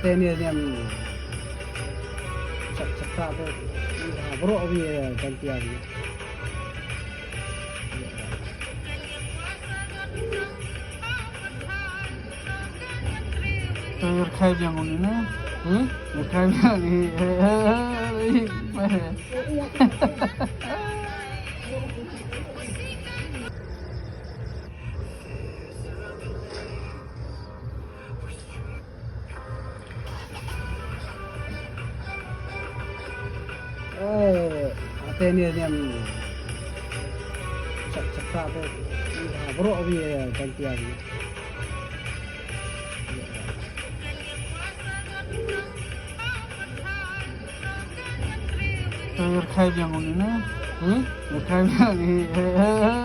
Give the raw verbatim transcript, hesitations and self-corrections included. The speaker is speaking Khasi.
Te ne niam chak chak ta te ha bro bi kan tiar. Te yer khai biang uni ne? Hmm? Yer khai biang ni. Eh, ate ni niam chak chak ta te ha bro bi kan tiar. Te yer khai biang uni ne? Hmm? Yer khai biang ni.